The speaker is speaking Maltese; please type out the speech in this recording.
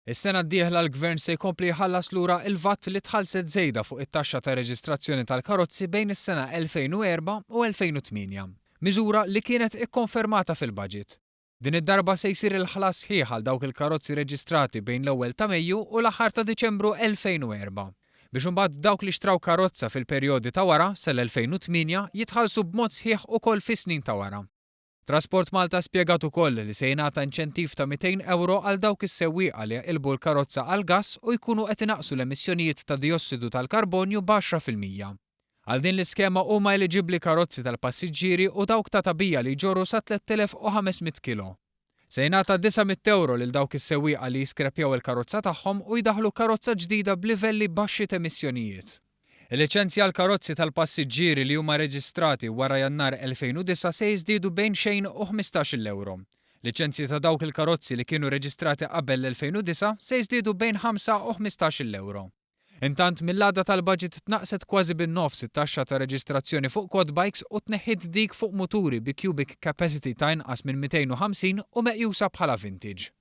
Is-sena d-dieħla l-Gvern se jkompli jħallas lura l-VAT li tħallset żejda fuq it-taxxa ta' reġistrazzjoni tal-karozzi bejn is-sena 2004 u 2008. Miżura li kienet ikkonfermata fil-Budget. Din id-darba se jsir il-ħlas sħiħ għal dawk il-karozzi reġistrati bejn l-ewwel ta' Mejju u l-aħħar ta' Diċembru 2004. Biex imbagħad dawk li xtraw karozza fil-perjodi ta' wara, sal-2008, jitħallsu b'mod sħiħ ukoll fis-snin ta' wara. Trasport Malta spjegat ukoll li se jingħata inċentiv ta' 200 ewro għal dawk is-sewwieqa li jaqilbu l-karozza għall-gass u jkunu qed inaqqsu l-emissjonijiet ta' diossidu tal-karbonju b'10%. Għal din l-iskema huma eliġibbli karozzi tal-passiġġieri u dawk ta' tagħbija li jġorru sa 3,500 kilo. Se jingħata 900 ewro lil dawk is-sewwieqa li jiskreppjaw il-karozza tagħhom u jdaħħlu karozza ġdida b'livelli baxxi t'emissjonijiet. Il-liċenzji għall-karozzi tal-passiġġieri li huma reġistrati wara Jannar 2009 se jiżdiedu bejn xejn u ħmistax-il ewro. Liċenzji ta' dawk il-karozzi li kienu reġistrati qabel l-2009 se jiżdiedu bejn ħamsa u ħmistax-il ewro. Intant, mill-għada tal-budget tnaqqset kważi bin-nofs it-taxxa ta' reġistrazzjoni fuq quad bikes u tneħħiet dik fuq muturi bi cubic capacity ta' inqas minn 250 u meqjusa bħala vintage.